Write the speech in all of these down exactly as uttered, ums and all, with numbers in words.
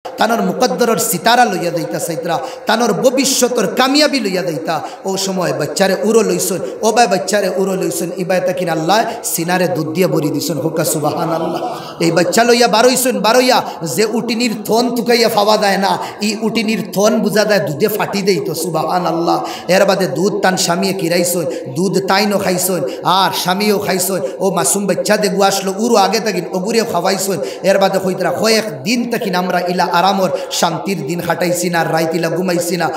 তানর মুকদ্দরর সিতারা লইয়া যাইতা চাইতরা, তানর ভবিষ্যতর কামিয়াবি লইয়া যাইতা। অউ সময় বাইচ্চারে উরো লইছইন, অউ বায় বাইচ্চারে উরো লইছইন, ইবায় তাকিন আল্লায় সিনারে দুধ দিয়া ভরি দিছইন। কউক্কা সুবহানাল্লাহ। এই বাইচ্চা লইয়া বারইছইন, বারইয়া যে উটিনির থন তুকাইয়া পাওয়া যায় না, ই উটিনির থন বুঝা যায় দুধে ফাটি দেইতো। সুবহানাল্লাহ। এর বাদে দুধ তান স্বামীয়ে কিরাইছইন, দুধ তাইনও খাইছইন, আর স্বামীয়েও খাইছইন। অউ মাসুম বাইচ্চা যেগু আছলো, উরো আগে তাকিন অগুরেও খাওয়াইছইন। এর বাদে কইতরা, কয়েক দিন তাকিন আমরা ইলা আরামর শান্তির দিন কাটাইছি না, রাইত ইলা ঘুমাইছি না।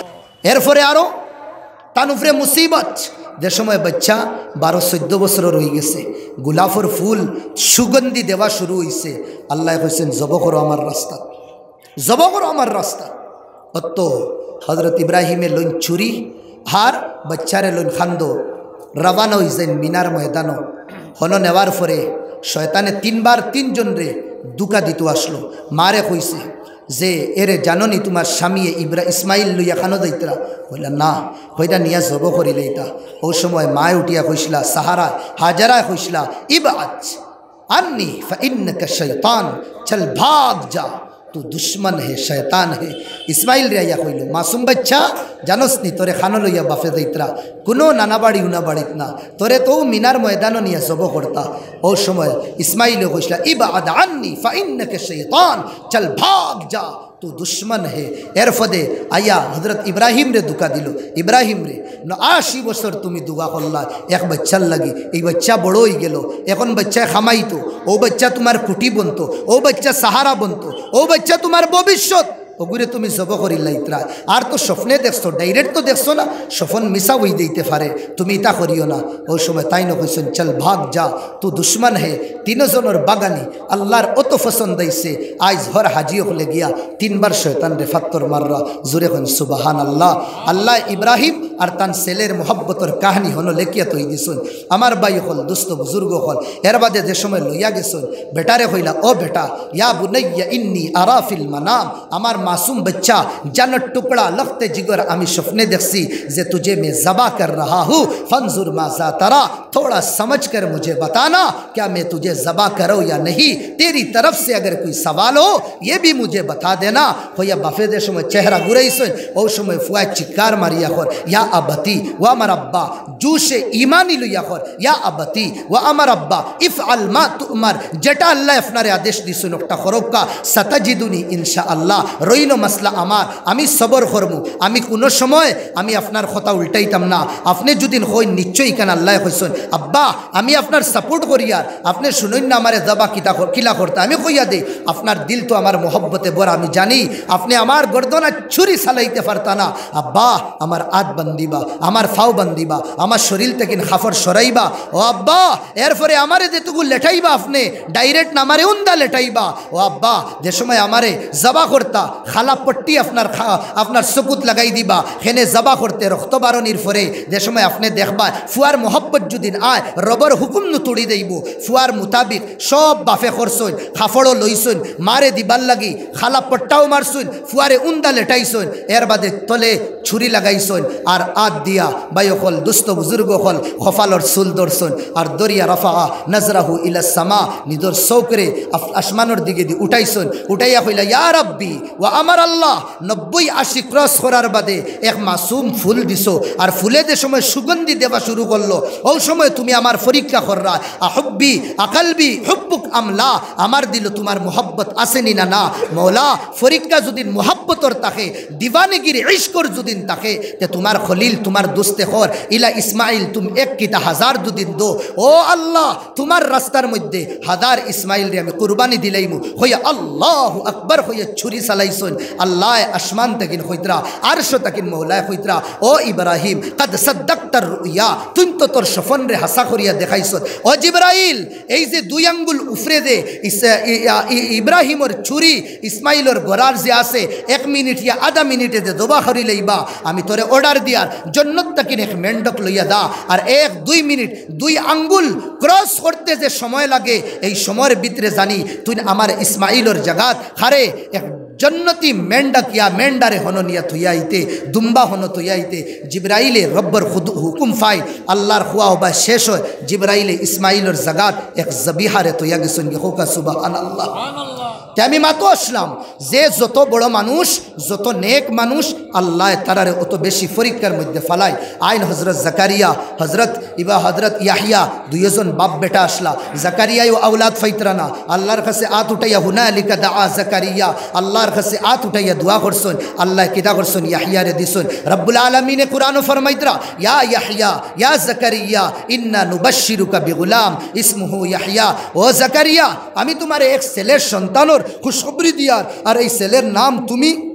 এরপরে আরো তান উপরে মুসিবত, যে সময় বাইচ্চা বারো চৈদ্দ বছরর অইগেছে, গোলাপর ফুল সুগন্ধি দেওয়া শুরু অইছে। আল্লায় কইছইন, "জবো করো আমার রাস্তাত, জবো করো আমার রাস্তাত।" অত হযরত ইব্রাহিমে লইন ছুরি, আর বাইচ্চারে লইন কান্দো, রওয়ানা অইযাইন মিনার ময়দানো। হনো নেওয়ার পরে শয়তানে তিনবার তিনজনরে ধুকা দিতো আছলো। মারে কইছে যে, "এরে জানো নি তুমার স্বামীয়ে ইব্রা-, ইসমাইল লইয়া কানো যাইতরা?" কইলা, "না।" কইলা, "নিয়া জবো করিলাইতা।" অউ সময় মায় উঠিয়া কইছলা, সারায়, হাজেরায় কইছলা, "ইবআদ আন্নি ফাইন্নাকা শাইতান, চল ভাগ যা, তু দুশমন হে, শয়তান হে।" ইসমাইলরে আইয়া কইলো, "মাসুম বাইচ্চা, জানোস নি তোরে কানো লইয়া বাফে যাইতরা? কুনু নানা বাড়ি উনা বাড়িত না, তোরে তো মিনার ময়দানো নিয়া জবো করতা।" অউ সময় ইসমাইলে কইছলা, "ইবআদ আন্নি ফাইন্নাকা শাইতান, চল ভাগ যা, তু দুশমন হে।" এরপরে আইয়া হযরত ইব্রাহিমরে ধুকা দিলো, "ইব্রাহিমরে, ন-, আশি বছর তুমি দোয়া করলা এক বাইচ্চার লাগি, এই বাইচ্চা বড় অইগেলো, এখন বাইচ্চায় কামাইতো, অউ বাইচ্চা তুমার খুঁটি বনতো, অউ বাইচ্চা সাহারা বনতো, অউ বাইচ্চা তুমার ভবিষ্যৎ, অগুরে তুমি জবো করিলাইতরায়। আর তো স্বপ্নে দেখছো, direct তো দেখছো না, স্বপন মিছা অইযাইতে পারে, তুমি ইতা করিও না।" অউ সময় তাইনও কইছইন, "চল ভাগ যা, তু দুশমন হে।" তিনজনর বাগানি আল্লার অত পছন্দ অইছে, আইজ হর হাজি অকলে গিয়া তিনবার শয়তানরে ফাত্তর মাররা। জুরে কইন সুবহানাল্লাহ। আল্লায় ইব্রাহিম আর তান ছেলের মহব্বতর কাহিনী হনো লেখিয়া থই দিছইন। আমার ভাই অকল, দোস্ত বুজুর্গ অকল, এর বাদে যে সময় লইয়া গেছইন, বেটারে কইলা, "ও বেটা, ইয়া বুনাইয়া ইন্নি আরা ফিল মানাম, আমার মাসুম বাইচ্চা, জানর টুকরা, লখতে জিগর, আমি স্বপ্নে দেখছি যে তুঝে মে জবা কর রাহা হুঁ, ফনজুর মাজা তারা, থোড়া সমঝ কর মুঝে বতানা, ক্যা মে তুঝে জবা করো ইয়া নাহি, তেরি তরফ সে অগর কোই সওয়াল হো, ইয়ে ভি মুঝে বতা দেনা।" কইয়া বাফে যে সময় চেহারা ঘুরাইছইন, অউ সময় ফুয়ায় চিৎকার মারিয়া কর, "ইয়া আবাতি, ও আমার আব্বা, জোশে ইমানি লইয়া কর, ইয়া আবাতি, ও আমার আব্বা, ইফআল মা তু'মার, যেটা আল্লায় আপনারে আদেশ দিছইন, অটা করউক্কা, সাতাজিদুনি ইনশাআল্লাহ, রইলো মাসলা আমার, আমি সবর করমু, আমি কুনু সময় আমি আপনার কথা উল্টাইতাম না, আপনে যুদি কইন নিশ্চয় ইখান আল্লায় কইছইন, আব্বা, আমি আপনার support করিয়ার, আপনে শুনইন না আমারে জবা কিতা কর-, কিলা করতা, আমি কইয়া দেই, আপনার দিল তো আমার মহব্বতে ভরা, আমি জানি, আপনে আমার গর্দনাত ছুরি চালাইতে পারতা না, আব্বা, আমার আত বান্ধিবা, আমার ফাও বান্ধিবা, আমার শরীল থাকি কাপড় সরাইবা। ও আব্বা, এরপরে আমারে যেটুকু লেটাইবা আপনে, direct না আমারে উন্দা লেটাইবা। ও আব্বা, যে সময় আমারে জবা করতা, কালা পট্টি আপনার খা-, আপনার চকুত লাগাই দিবা, হেনে জবা করতে রক্ত বারনির পরে যে সময় আপনে দেখবা, ফুয়ার মহব্বত যুদি আয়, রবর হুকুম নু তুড়ি দেইবো, ফুয়ার মুতাবিক সব বাফে করছইন, কাপড়ও লইছইন, মারে দিবার লাগি কালা পট্টাও মারছইন, ফুয়ারে উন্দা লেটাইছইন, এর বাদে তলে ছুরি লাগাইছইন, আর আত দিয়া ভাই অকল, দুস্ত বুজুর্গ অকল, কপালর চুল ধরছইন, আর দরিয়া রাফা নাজরাহু ইলা সামা, নিজর চউখরে আফ-, আসমানর দিকেদি উঠাইছইন, উঠাইয়া কইলা, "ইয়া রাব্বি, ও আমার আল্লাহ, নব্বই আশি cross করার বাদে এক মাসুম ফুল দিছো, আর ফুলে যে সময় সুগন্ধি দেওয়া শুরু করলো, অউ সময় তুমি আমার পরীক্ষা কররায়, আহুব্বি, আকালবি, হুব্বুক আমলা, আমার দিলো তুমার মহব্বত আছে নি না না? মওলা, পরীক্ষা যুদি মহব্বতর থাকে, দিওয়ানিগির ইশকর যুদি থাকে, তে তুমার খলিল, তুমার দুস্তে কর, ইলা ইসমাইল, তুমি এক কিতা হাজার যুদি দো, ও আল্লাহ, তুমার রাস্তার মধ্যে হাজার ইসমাইলরে আমি কুরবানি দিলাইমু।" কইয়া আল্লাহু আকবার কইয়া ছুরি চালাইছইন। আল্লায় আসমান থাকিন কইতরা, আরশ থাকিন মওলায় কইতরা, "ও ইব্রাহিম, কাদ সাদ্দাকতার রুইয়া, তুই তো তোর স্বপনরে হাছা করিয়া দেখাইছস।" ও জিব্রাইল, এই যে দুই আঙ্গুল উপরে যে ইস-, ই-, ই-, ই-, ইব্রাহিমর ছুরি ইসমাইলর গলার যে আছে, এক মিনিট ইয়া আধা মিনিটে যে জবা করি লইবা, আমি তোরে order দিয়ার, জন্নত থাকিন এক মেন্ডক লইয়া দা, আর এক দুই মিনিট দুই আঙ্গুল cross করতে যে সময় লাগে, এই সময়র ভিতরে জানি তুই আমার ইসমাইলর জাগাত হারে এক জন্নতি মেন্ডক ইয়া মেন্ডারে হনো নিয়া থইয়া আইতে, দুম্বা হনো থইয়া আইতে। জিব্রাইলে রব্বর খুদ হুকুম পাইন, আল্লাহর খুয়া হবা শেষ হয়, জিব্রাইলে ইসমাইলর জাগাত এক জবিহারে থইয়া গেছইন গি। কউক্কা সুবহানাল্লাহ। তে আমি মাতো আসলাম যে যত বড় মানুষ, যত নেক মানুষ, আল্লায় তারারে অত বেশি পরীক্ষার মধ্যে ফালায়। আইন হজরত জাকারিয়া, হজরত ইবা, হজরত ইয়াহিয়া, দুইজন বাপ বেটা আসলা। জাকারিয়ায়ও আওলাদ ফাইতরা না, আল্লার কাছে আত উঠাইয়া, হুনালিকা দাআ জাকারিয়া, আল্লার কাছে আত উঠাইয়া দোয়া করছইন। আল্লায় কিতা করছইন? ইয়াহিয়ারে দিছইন। রব্বুল আলামিনে কুরআনো ফরমাইতরা, ইয়া ইয়াহিয়া, ইয়া জাকারিয়া, ইন্না নুবাশশিরুকা বিগুলাম ইসমুহু ইয়াহিয়া। ও জাকারিয়া, আমি তুমারে এক ছেলের সন্তানর খুশখবরি দিয়ার, আর এই ছেলের নাম তুমি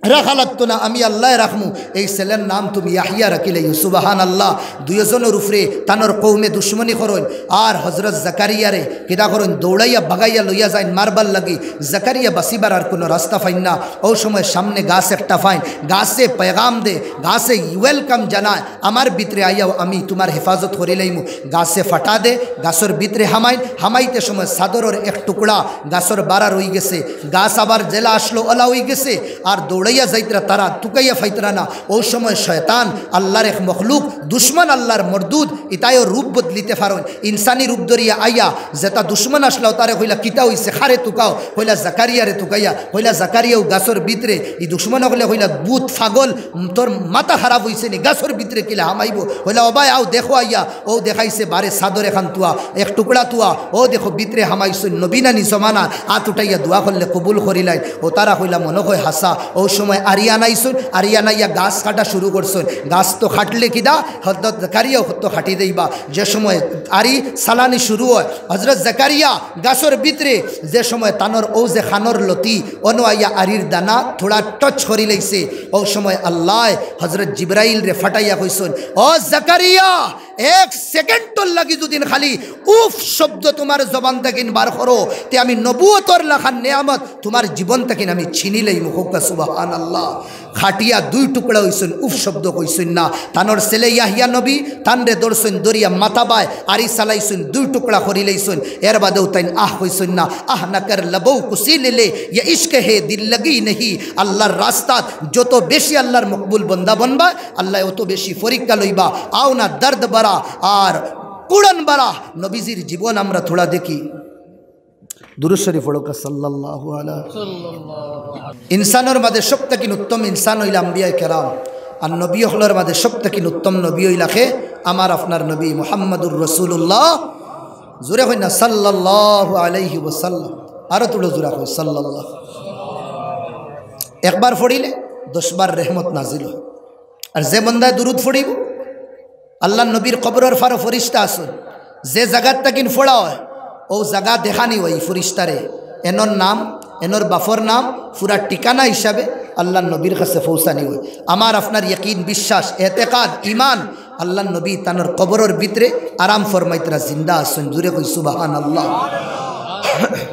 রাখা লাগতো না, আমি আল্লায় রাখমু। এই ছেলের নাম তুমি ইয়াহিয়া রাখিলাইও। সুবহানাল্লাহ। দুইজনর উপরে তানর কওমে দুশমনি করইন, আর হজরত জাকারিয়ারে কিতা করইন? দৌড়াইয়া বাগাইয়া লইয়া যাইন মারবার লাগি। জাকারিয়া বাঁচিবার আর কুনু রাস্তা পাইন না। অউ সময় সামনে গাছ একটা পাইন, গাছে পয়গাম দে, গাছে ওয়েলকাম জানায়, আমার ভিতরে আইয়াও, আমি তুমার হেফাজত করিলাইমু। গাছে ফাটা দে, গাছর ভিতরে হামাইন, হামাইতে সময় চাদরর এক টুকরা গাছর বারা রইগেছে, গাছ আবার যেলা আসলো অলা অইগেছে। আর দৌড়াইয়া যাইতরা, তারা তুকাইয়া ফাইতরা না। অউ সময় শয়তান, আল্লার এক মখলুক, দুশমন আল্লার মরদুদ, ইতায়ও রূপ বদলিতে পারইন। ইনসানি রূপ ধরিয়া আইয়া যেতা দুশমন আসলা, তারে কইলা, "কিতা অইছে? কারে তুকাও?" কইলা, "জাকারিয়ারে তুকাইয়া।" কইলা, "জাকারিয়াও গাছর ভিতরে।" ই দুশমন অকলে কইলা, "ভূত, পাগল, উম, তোর মাথা খারাপ অইছে নি? গাছর ভিতরে কিলা হামাইবো?" কইলা, "ও ভাই, আও দেখো আইয়া।" অউ দেখাইছে বারে চাদর এখান তুয়া, এক টুকরা তুয়া, অউ দেখো ভিতরে হামাইছইন। নবী নানি জমানা, আত উঠাইয়া দোয়া করলে কবুল করিলাইন। অউ তারা কইলা, "মনো কয় হাছা।" অউ সময় আরি আনাইছইন, আরি আনাইয়া গাছ কাটা শুরু করছইন। গাছ তো কাটলে কিদা, হজরত জাকারিয়াও তো কাটি দেইবা। যে সময় আরি চালানি শুরু অয়, হজরত জাকারিয়া গাছর ভিতরে যে সময় তানর অউ যে কানর লতি, অনো আইয়া আরির দানা থুড়া touch করিলাইছে, অউ সময় আল্লায় হজরত জিব্রাইলরে ফাটাইয়া কইছইন, "ও জাকারিয়া, এক সেকেন্ডর লাগি যুদিন খালি উফ শব্দ তুমার জবান থাকিন বার করো, তে আমি নবুয়তর লাখান নেয়ামত তুমার জীবন থাকিন আমি ছিনিলাইমু।" কউক্কা সুবহানাল্লাহ। কাটিয়া দুই টুকরা অইছইন, উফ শব্দ কইছইন না। তানর ছেলে ইয়াহিয়া নবী, তানরে ধরছইন, ধরিয়া মাথা বায় আরি চালাইছইন, দুই টুকরা করিলাইছইন। এর বাদেও তাইন আহ কইছইন না, আহ না কর লবৌ কুসি লে লে, ইয়ে ইশক হে দিল লগি নেহি। আল্লার রাস্তাত যত বেশি আল্লার মকবুল বন্দা বনবা, আল্লায় অত বেশি পরীক্ষা লইবা। আও না দর্দ বারা আর কুড়ন বারা নবীজির জীবন আমরা থুড়া দেখি। দুরূদ শরীফ পড়উক্কা, সাল্লাল্লাহু আলা। ইনসানর মাঝে সব থাকিন উত্তম ইনসান অইলা আম্বিয়ায়ে কেরাম, আর নবী অকলর মাঝে সব থাকিন উত্তম নবী অইলা কে? আমার আপনার নবী মুহাম্মাদুর রাসূলুল্লাহ। জোরে কইন না, সাল্লাল্লাহু আলাইহি ওয়াসাল্লাম। আরো থুড়া জোরে কইন, সাল্লাল্লাহু। একবার পড়িলে দশবার রহমত নাজিল অয়। আর যে বন্দায় দুরূদ পড়িবো, আল্লার নবীর কবরর পারো ফিরিস্তা আছইন, যে জাগাত থাকিন পড়া অয়, অউ জাগা দেখানি অয় ফিরিস্তারে, এনর নাম, এনর বাপর নাম, পুরা ঠিকানা হিসাবে আল্লার নবীর কাছে পৌঁছানি অয়। আমার আপনার ইয়াকিন, বিশ্বাস, এতেকাদ, ইমান, আল্লার নবী তানর কবরর ভিতরে আরাম ফরমাইতরা, জিন্দা আছইন। জোরে কই সুবহানাল্লাহ।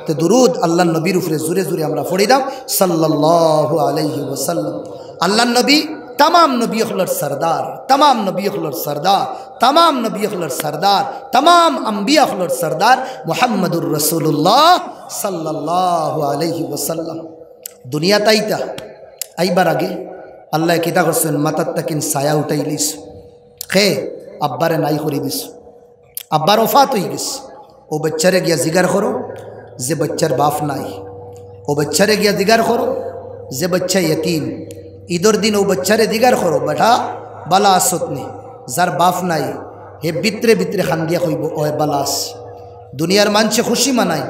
তে দুরূদ আল্লার নবীর উপরে জোরে জোরে আমরা পড়ি দাও, সাল্লাল্লাহু আলাইহি ওয়াসাল্লাম। আল্লার নবী তামাম নবী অকলর সরদার, তামাম নবী অকলর সরদার, তামাম নবী অকলর সরদার, তামাম আম্বিয়া অকলর সরদার মুহাম্মাদুর রাসূলুল্লাহ সাল্লাল্লাহু আলাইহি ওয়াসাল্লাম। দুনিয়াত আইতা, আইবার আগে আল্লায় কিতা করছইন? মাথার থাকিন ছায়া উঠাইলিছইন। কে? আব্বারে নাই করি দিছইন। আব্বার ওফাত অইগেছে। অউ বাইচ্চারে গিয়া জিগার করো, যে বাইচ্চার বাপ নাই। অউ বাইচ্চারে গিয়া জিগার করো, যে বাইচ্চা এতিম। ইদর দিন অউ বাইচ্চারে জিগার করো, "বেটা, বালা আছত নি?" যার বাপ নাই, হে ভিতরে ভিতরে কান্দিয়া কইবো, "অয় বালা আছি।" দুনিয়ার মানষে খুশি মানাইন,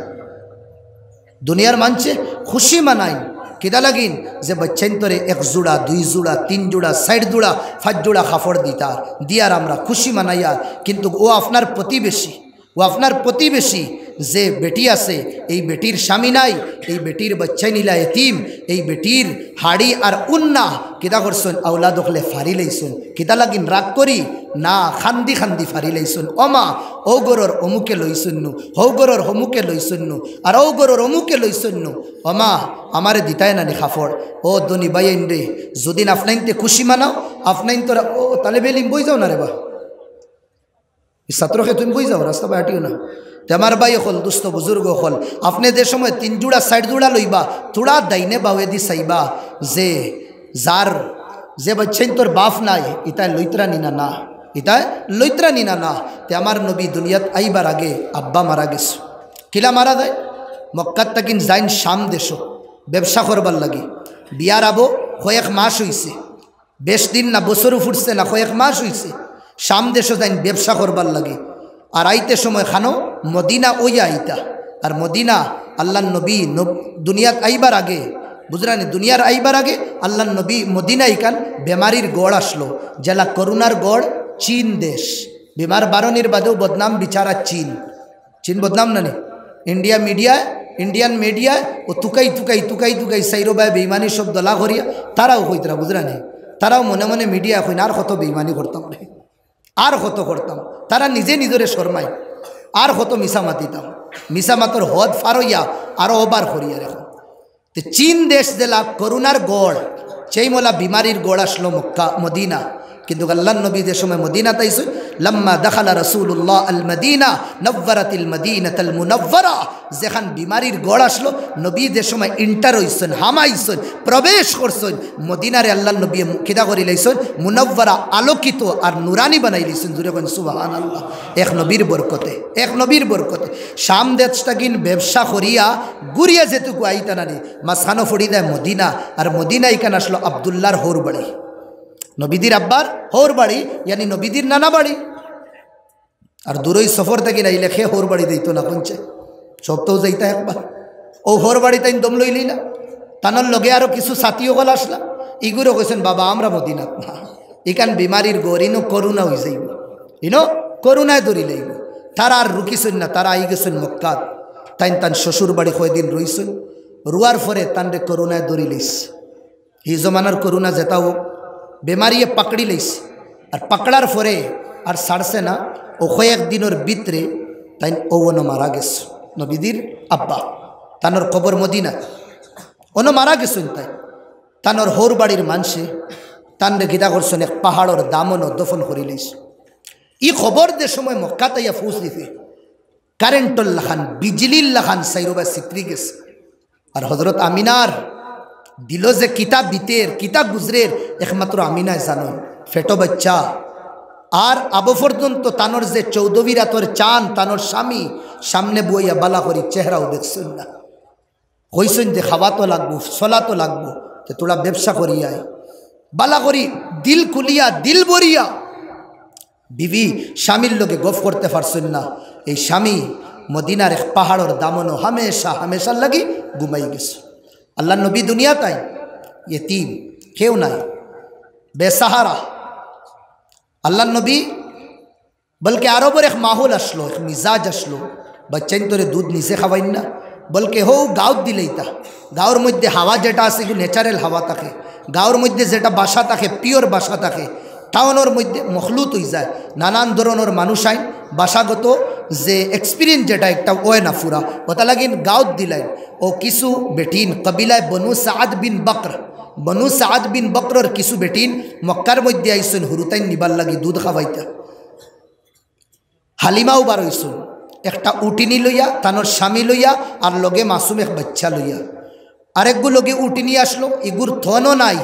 দুনিয়ার মানষে খুশি মানাইন। কিতা লাগিন? যে বাইচ্চাইন্তরে এক জুড়া, দুই জুড়া, তিন জুড়া, চাইর জুড়া, পাঁচ জুড়া কাপড় দিতার, দিয়ার আমরা খুশি মানাইয়ার। কিন্তু অউ আপনার প্রতিবেশী, অউ আপনার প্রতিবেশী যে বেটি আছে, এই বেটির স্বামী নাই, এই বেটির বাইচ্চাইন ইলা এতিম, এই বেটির হাড়ি আর উন্না কিতা করছইন? আওলাদ অকলে ফাড়িলাইছইন। কিতা লাগিন? রাগ করি না, কান্দি কান্দি ফাড়িলাইছইন। ও মা, অউ ঘরর অমুকে লইছইন নু, হউ ঘরর হমুকে লইছইন নু, আর অউ ঘরর অমুকে লইছইন নু। ও মা, আমারে দিতায় না নি কাপড়? ও ধনী ভাইয়াইন রে, যুদিন আপনাইন্তে খুশি মানাও, আপনাইন্তর, ও তালেবে ইলিম বই যাও না রে বা। ই ছাত্রকে তুমি বই যাও, রাস্তা বায় আটিও না। তে আমার ভাই অকল, দুস্ত বুজুর্গ অকল, আপনে যে সময় তিন জুড়া, চাইর জুড়া লইবা, থুড়া ডাইনে বাওয়েদি চাইবা যে যার, যে বাইচ্চাইন্তর বাপ নাই, ইতায় লইতরা নি না, না, ইতায় লইতরা নি না, না। তে আমার নবী দুনিয়াত আইবার আগে আব্বা মারা গেছে। কিলা মারা যায়? মক্কাত থাকিন যাইন শাম দেশো ব্যবসা করবার লাগি। বিয়ার আবো কয়েক মাস অইছে, বেশ দিন না, বছরও ফুরছে না, কয়েক মাস অইছে। শাম দেশো যাইন ব্যবসা করবার লাগি। আর আইতে সময় খানো মদিনা অইয়া আইতা। আর মদিনা আল্লাহর নবী নব-, দুনিয়াত আইবার আগে, বুঝরা নি, দুনিয়ার আইবার আগে আল্লাহর নবী মদিনা ইখান বেমারির গড় আছলো, যেলা করোনার গড় চীন দেশ। বেমার বারনির বাদেও বদনাম বিচারা চীন। চীন বদনাম না নি? ইন্ডিয়া মিডিয়ায়, ইন্ডিয়ান মিডিয়ায় ও তুকাই তুকাই, তুকাই তুকাই, সাইরো বায় বেইমানি সব দলা করিয়া, তারাও কইতরা, বুঝরা নি? তারাও মনে মনে মিডিয়া কইন, আর কত বেইমানি করতাম রে, আর কত করতাম। তারা নিজে নিজরে শরমায়, আর কত মিছা মাতিতাম। মিছা মাতর হদ ফারইয়া আরো ওভার করিয়া রেখো। তে চীন দেশ যেলা করোনার গড়, সেই মলা বিমারির গড় আছলো মক্কা, মদিনা। কিন্তু আল্লাহর নবী যে সময় মদিনাত আইছইন, লাম্মা দাখালা রাসূলুল্লাহ আল মদিনা, নাওয়ারাতিল মদিনাতাল মুনাওয়ারা, যেখান বিমারির গড় আছলো, নবী যে সময় এন্টার অইছইন, হামাইছইন, প্রবেশ করছইন, মদিনারে আল্লাহর নবী মু-, কিতা করি লাইছইন, মুনাওয়ারা, আলোকিত আর নুরানি বানাই লাইছইন। জুরে কইন সুবহানাল্লাহ। এক নবীর বরকতে, এক নবীর বরকতে। শাম দেশ থাকিন ব্যবসা করিয়া ঘুরিয়া যেটুকু আইতা না নি, মাঝখানো পড়ি যায় মদিনা, আর মদিনা ইখান আছলো আব্দুল্লাহর হউর বাড়ি, নবীজির আব্বার হউর বাড়ি, ইয়ানি নবীজির নানা বাড়ি। আর দূরই সফর থাকিন আইলে কে হউর বাড়ি যাইতো না, কইনছে সব তো যাইতা একবার। ও হউর বাড়ি তাইন দম লইলিলা, তানর লগে আরো কিছু সাথী অকল আছলা, ইগুরে কইছইন, "বাবা, আমরা মদিনাত না, ইখান বিমারির গড়, ইনো করোনা অই যাইবো, ইনো করোনায় ধরি লাইবো।" তারা আর রুকিছইন না, তারা আই গেছইন মক্কাত। তাইন তান শ্বশুর বাড়ি কয়দিন রইছইন, রুয়ার পরে তানরে করোনায় ধরি লাইছে। হি জমানার করোনা যেটা হোক, বেমারিয়ে পাকড়ি লাইছে, আর পাকড়ার পরে আর ছাড়ছে না। ও কয়েক দিনর ভিতরে তাইন ও অনো মারা গেছে, নবীজির আব্বা, তানর কবর মদিনা, অনো মারা গেছইন তাইন। তানর হউর বাড়ির মানষে তানরে কিতা করছইন, এক পাহাড়র দামনো দফন করি লাইছে। ই খবর যে সময় মক্কাত আইয়া পৌঁছ দিছে, কারেন্টর লাখান, বিজলির লাখান সাইরোবা ছিতরি গেছে। আর হজরত আমিনার দিলো যে কিতা বিতের, কিতা গুজরের, একমাত্র আমিনায় জানইন। ফেটো বাচ্চা, আর আবো পর্যন্ত তানর যে চৌদ্দ বিরাতর চান, তানর স্বামী সামনে বইয়া বালা করি চেহারাও দেখছইন না। কইছইন যে খাওয়া তো লাগবো, চলা তো লাগবো, তে তোরা ব্যবসা করি আয়, বালা করি, দিল খুলিয়া, দিল ভরিয়া। বিবি স্বামীর লগে গফ করতে পারছইন না। এই স্বামী মদিনার এক পাহাড়র দামনো হামেশা, হামেশার লাগি ঘুমাই গেছে। আল্লাহর নবী দুনিয়াত আইন, ইয়েতিম, কেউ নাই, বেসাহারা। আল্লাহর নবী, বলকে আরবর এক মাহল আছলো, এক মিজাজ আছলো, বাচ্চাইন্তরে দুধ নিজে খাওয়াইন না, বলকে হউ গাঁওত দিলাইতা। গাঁওর মধ্যে হাওয়া যেটা আছে, এগু natural হাওয়া থাকে। গাঁওর মধ্যে যেটা বাসা থাকে, pure বাসা থাকে। টাউনর মধ্যে মখলুত অই যায়, নানান ধরনর মানুষ আইন, বাসাগত যে experience যেটা একটা অয় না ফুরা, অতা লাগিন গাঁওত দিলাইন। ও কিছু বেটিন কবিলায় বনু সাদ বিন বকর, বনু সাদ বিন বকরর কিছু বেটিন মক্কার মধ্যে আইছইন হুরুতাইন নিবার লাগি দুধ খাওয়াইতা। হালিমাও বার অইছইন, একটা উটিনি লইয়া, তানর স্বামী লইয়া, আর লগে মাসুম এক বাচ্চা লইয়া। আরেকগু লগে উটিনি আছলো, ইগুর থনও নাই,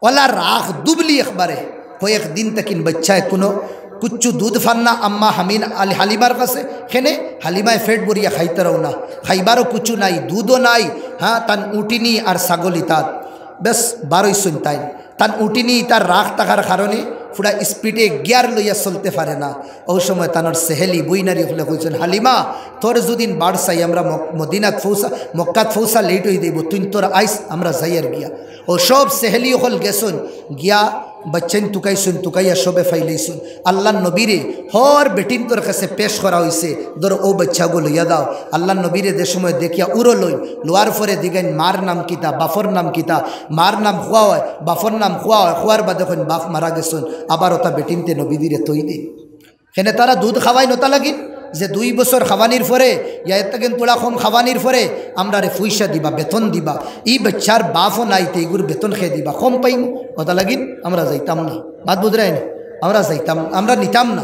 অলা রাখ দুবলি একবারে। কয়েক দিন থাকিন বাচ্চায় কুনু কুচ্ছু দুধ ফার না আম্মা হামিন আল-, হালিমার কাছে। কেনে হালিমায় পেট ভরিয়া খাইতারও না, খাইবারও কুচ্ছু নাই, দুধও নাই। হ্যাঁ, তান উটিনি আর ছাগল ইতাত। বেশ, বার অইছইন তাইন। তান উটিনি ইতার রাখ থাকার কারণে পুরা speed-এ gear লইয়া চলতে পারে না। অউ সময় তানর সেহেলি বইনারি অকলে কইছইন, "হালিমা, তোর যুদিন বার চাই, আমরা মক-, মদিনাত পৌঁছা, মক্কাত পৌঁছা late অই যাইবো, তুইন তোর আইস, আমরা যাইয়ার গিয়া।" ও সব সেহেলি অকল গেছইন, গিয়া বাচ্চাইন তুকাইছইন, তুকাইয়া সবে ফাইলাইছইন। আল্লাহর নবীরে হর বেটিন্তর কাছে পেশ করা অইছে, ধরো, "অউ বাচ্চাগু লইয়া যাও।" আল্লাহর নবীরে যে সময় দেখিয়া উরো লইন, লওয়ার পরে দিগাইন, "মার নাম কিতা, বাফর নাম কিতা?" মার নাম কওয়া অয়, বাফর নাম কওয়া অয়, কওয়ার বাদে কইন, "বাফ মারা গেছইন।" আবার অতা বেটিন্তে নবীজিরে থই দেইন। কেনে তারা দুধ খাওয়াইন অতা লাগিন, যে দুই বছর খাওয়ানির পরে, ইয়া এর থাকি থুড়া কম খাওয়ানির পরে, আমরারে পয়সা দিবা, বেতন দিবা। ই বাচ্চার বাফও নাই, তে ইগুর বেতন কে দিবা, কম পাইমু। অতা লাগিন আমরা যাইতাম না। মাত বুঝরায় নি? আমরা যাইতাম, আমরা নিতাম না।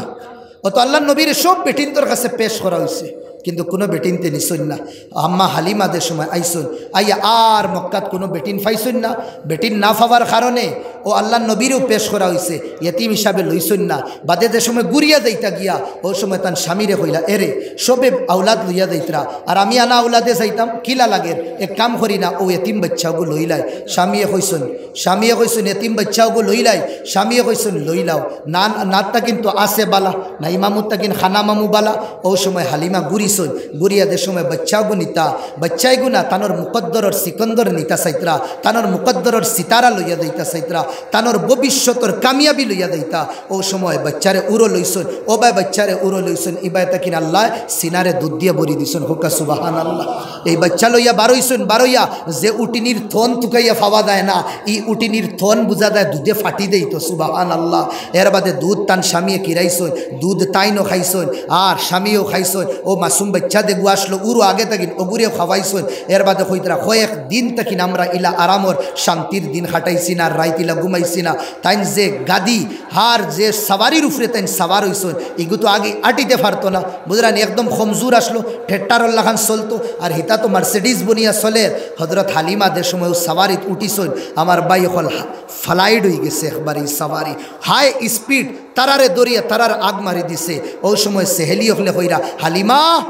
অত আল্লাহর নবীরে সব বেটিন্তর কাছে পেশ করা অইছে, কিন্তু কুনু বেটিন্তে নিছইন না। আম্মা হালিমা যে সময় আইছইন, আইয়া আর মক্কাত কুনু বেটিন পাইছইন না। বেটিন না পাওয়ার কারণে ও আল্লাহর নবীরেও পেশ করা অইছে, এতিম হিসাবে লইছইন না। বাদে যে সময় ঘুরিয়া যাইতা গিয়া, অউ সময় তান স্বামীরে কইলা, "এরে, সবে আওলাদ লইয়া যাইতরা, আর আমি আনা আওলাদে যাইতাম, কিলা লাগের? এক কাম করি না, অউ এতিম বাইচ্চাগু লইলাই।" স্বামীয়ে কইছইন, স্বামীয়ে কইছইন, "এতিম বাইচ্চাগু লইলাই।" স্বামীয়ে কইছইন, "লইলাও, না, নাতটা কিন্তু আছে বালা, না ইমামুর তাকিন খানা মামু বালা।" অউ সময় হালিমা ঘুরিছইন, ঘুরিয়া যে সময় বাইচ্চাগু নিতা, বাইচ্চাইগু না, তানর মুকদ্দরর সিকন্দর নিতা চাইতরা, তানর মুকদ্দরর সিতারা লইয়া যাইতা চাইতরা, তানর ভবিষ্যতর কামিয়াবি লইয়া যাইতা। অউ সময় বাইচ্চারে উরো লইছইন, ও বায় বাইচ্চারে উরো লইছইন, ইবায় তাকিন আল্লায় সিনারে দুধ দিয়া ভরি দিছইন। কউক্কা সুবহানাল্লাহ। এই বাইচ্চা লইয়া বারইছইন, বারইয়া যে উটিনির থন তুকাইয়া পাওয়া যায় না, ই উটিনির থন বুঝা যায় দুধে ফাটি দেইতো। সুবহানাল্লাহ। এর বাদে দুধ তান স্বামীয়ে কিরাইছইন, দুধ তাইনও খাইছইন, আর স্বামীয়েও খাইছইন। অউ মাসুম বাইচ্চা যেগু আছলো, উরো আগে তাকিন অগুরেও খাওয়াইছইন। এর বাদে কইতরা, "কয়েক দিন তাকিন আমরা ইলা আরামর শান্তির দিন কাটাইছি না, রাইত ইলা ঘুমাইছি না।" তাইন যে গাদি আর যে সাওয়ারির উপরে তাইন সাওয়ার অইছইন, ইগু তো আগে আটিতে পারতো না, বুঝরা নি? একদম কমজুর আছলো, ঠেট্টারর লাখান চলতো, আর হিতা তো মার্সিডিজ বনিয়া চলের। হজরত হালিমা যে সময় অউ সাওয়ারিত উঠিছইন, আমার ভাই অকল হা-, flight অইগেছে একবারে ই সাওয়ারি, high speed, তারারে ধরিয়া তারার আগ মারি দিছে। অউ সময় সেহেলি অকলে কইরা, "হালিমা,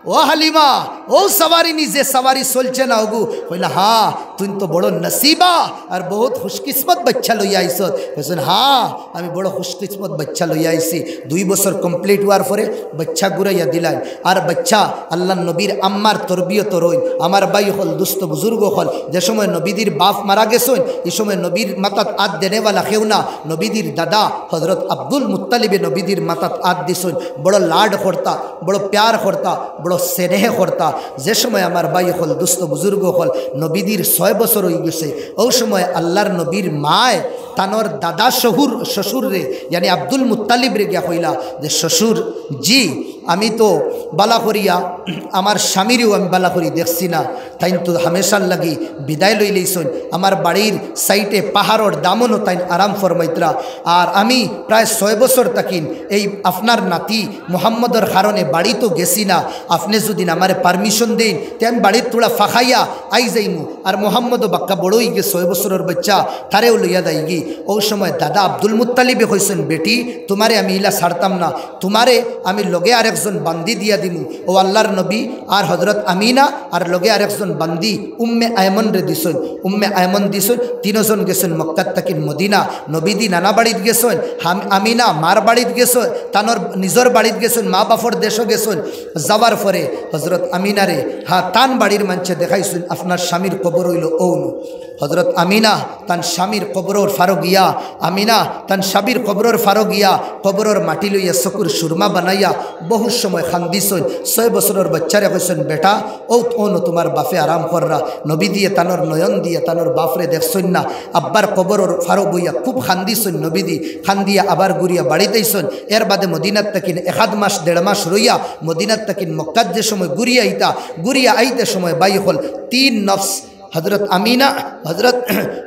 ও হালিমা, অউ সাওয়ারি নি যে সাওয়ারি চলছে না অগু?" কইলা, "হ্যাঁ, তুই তো বড় নসিবা আর বহুত খুশকিসমত বাইচ্চা লইয়া আইছত।" কইছইন, "হ্যাঁ, আমি বড় খুশকিসমত বাইচ্চা লইয়া আইছি।" দুই বছর complete অওয়ার পরে বাইচ্চা ঘুরাইয়া দিলাইন। আর বাইচ্চা আল্লাহর নবীর আম্মার তরবিয়ত রইন। আমার ভাই অকল, দুস্ত বুজুর্গ অকল, যে সময় নবীজির বাপ মারা গেছইন, ই সময় নবীর মাথাত আত দেনেওয়ালা কেউ না, নবীজির দাদা হজরত আব্দুল মুত্তালিবে নবীজির মাথাত আত দিছইন। বড় লাড করতা, বড় প্যার করতা, বড় স্নেহ করতা। যে সময় আমার ভাই অকল, দুস্ত বুজুর্গ অকল, নবীজির ছয় বছর অইগেছে, অউ সময় আল্লাহর নবীর মায় তানর দাদা শহুর, শ্বশুররে, ইয়ানি আব্দুল মুত্তালিবরে গিয়া কইলা যে, "শ্বশুর জি, আমি তো বালা করিয়া, আমার স্বামীরেও আমি বালা করি দেখছি না, তাইন তো হামেশার লাগি বিদায় লইলাইছইন। আমার বাড়ির সাইডে পাহাড়র দামনো তাইন আরাম ফরমাইতরা, আর আমি প্রায় ছয় বছর তাকিন এই আপনার নাতি মোহাম্মদর কারণে বাড়িত গেছি না। আপনে যুদি আমারে permission দেইন, তে আমি বাড়িত থুড়া ফাঁকাইয়া আই যাইমু। আর মোহাম্মদও বাক্কা বড় অইগেছে, ছয় বছরর বাইচ্চা, তারেও লইয়া যাইগি।" অউ সময় দাদা আব্দুল মুত্তালিবে কইছইন, "বেটি, তুমারে আমি ইলা ছাড়তাম না, তুমারে আমি লগে আরেকজন বান্দি দিয়া দিমু।" অউ আল্লাহর নবী আর হজরত আমিনা আর লগে আরেকজন বান্দি উম্মে আয়মনরে দিছইন। উম্মে আয়মন দিছইন, তিনোজন গেছইন মক্কাত তাকিন মদিনা। নবীজি নানা বাড়িত গেছইন, হাম-, আমিনা মার বাড়িত গেছইন, তানর নিজর বাড়িত গেছইন, মা বাপর দেশো গেছইন। যাওয়ার পরে হজরত আমিনারে, হ্যাঁ, তান বাড়ির মানষে দেখাইছইন, "আপনার স্বামীর কবর অইলো অউনো।" হজরত আমিনা তান স্বামীর কবরর ফারো গিয়া, আমিনা তান স্বামীর কবরর ফারো গিয়া, কবরর মাটি লইয়া চকুর সুরমা বানাইয়া বহুত সময় কান্দিছইন। ছয় বছরর বাইচ্চারে কইছইন, "বেটা, অউ, অউনো তুমার বাপে আরাম কররা।" নবীজিয়ে তানর নয়ন দিয়া তানর বাপরে দেখছইন না। আব্বার কবরর ফারো বইয়া খুব কান্দিছইন নবীজি। কান্দিয়া আবার ঘুরিয়া বাড়িত আইছইন। এর বাদে মদিনাত তাকিন এক আধ মাস, দেড় মাস রইয়া মদিনাত তাকিন মক্কাত যে সময় ঘুরিয়া আইতা, ঘুরিয়া আইতে সময় ভাই অকল তিন নফস, হজরত আমিনা, হজরত,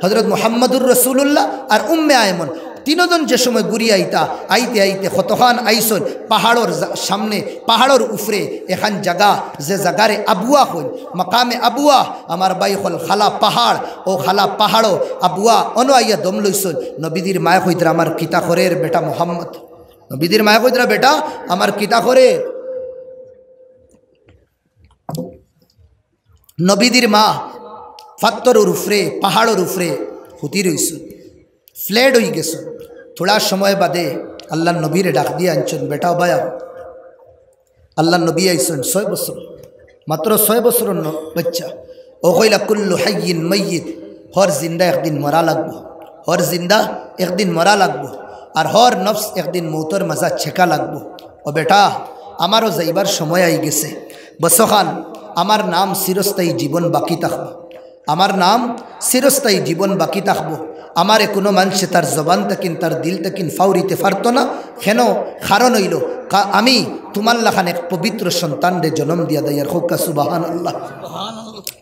হজরত মুহাম্মদুর রাসূলুল্লাহ আর উম্মে আয়মন, তিনোজন যে সময় ঘুরিয়া আইতা, আইতে আইতে কতখান আইছইন পাহাড়র জা-, সামনে, পাহাড়র উপরে এখান জাগা, যে জাগারে আবুয়া কইন, মাকামে আবুয়া, আমার ভাই অকল খালা পাহাড়, অউ খালা পাহাড়ো আবুয়া অনো আইয়া দম লইছইন। নবীজির মায়ে কইতরা, "আমার কিতা করের বেটা মোহাম্মদ?" নবীজির মায়ে কইতরা, "বেটা, আমার কিতা করের?" নবীজির মা ফাত্তরর উপরে, পাহাড়র উপরে হুতি রইছইন, flat অইগেছইন। থুড়া সময় বাদে আল্লাহর নবীরে ডাক দিয়া আনছইন, "বেটা, বায়া।" আল্লাহর নবী আইছইন ছয় বছর, মাত্র ছয় বছরর ন-, বাইচ্চা। অউ কইলা, "কুল্লু হাইয়িন মাইয়িত", হর জিন্দা একদিন মরা লাগবো, হর জিন্দা একদিন মরা লাগবো, আর হর নফস একদিন মউতর মাজা ছেকা লাগবো। ও বেটা, আমারও যাইবার সময় আইগেছে। বসখান, আমার নাম চিরস্থায়ী জীবন বাকি থাকবো। আমার নাম চিরস্থায়ী জীবন বাকি থাকবো। আমারে কুনু মানষে তার জবান তাকিন, তার দিল তাকিন ফাউরিতে পারতো না। কেন? কারণ অইলো, কা-, আমি তুমার লাখান এক পবিত্র সন্তানরে জনম দিয়া দাইয়ার। কউক্কা সুবহানাল্লাহ।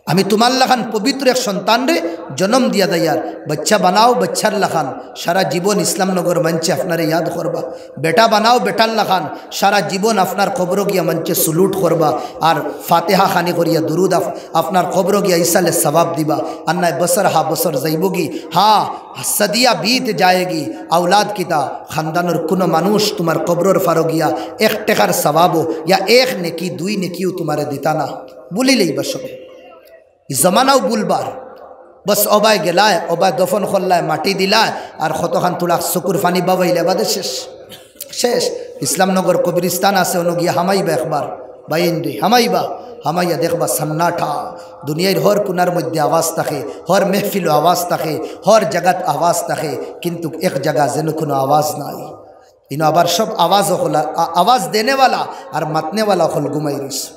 আমি তুমার লাখান পবিত্র এক সন্তানরে জনম দিয়া দাইয়ার। বাইচ্চা বানাও বাইচ্চার লাখান, সারা জীবন ইসলামনগর মানষে আপনারে ইয়াদ করবা। বেটা বানাও বেটার লাখান, সারা জীবন আপনার কবরো গিয়া মানষে salute করবা। আর ফাতেহা খানি করিয়া দুরুদ আফ-, আপনার কবরো গিয়া ইসালে সওয়াব দিবা। আর নায় বছর হা বছর যাইবোগি, হা, সদিয়া বিত যায়েগি। আওলাদ কিতা? খানদানর কুনু মানুষ তুমার কবরর ফারো গিয়া এক টেকার সওয়াবও ইয়া এক নেকি, দুই নেকিও তুমারে দিতা না, ভুলিলাইবা সবে। ই জমানাও ভুলবার। বস অবায় গেলায়, অবায় দফন করলায়, মাটি দিলায়, আর কতখান তুলাক চকুর পানি বাবাইলে বাদে শেষ। শেষ। ইসলামনগর কবরস্থান আছে, অনো গিয়া হামাইবা একবার। বাইন রে, হামাইবা, হামাইয়া দেখবা সান্নাটা। দুনিয়ার হর কুনার মধ্যে আওয়াজ থাকে, হর মেহফিলো আওয়াজ থাকে, হর জাগাত আওয়াজ থাকে, কিন্তু এক জাগা যেন কুনু আওয়াজ নাই। ইনো আবার সব আওয়াজ অকল, আ-, আওয়াজ দেনেওয়ালা আর মাতনেওয়ালা অকল ঘুমাই রইছে।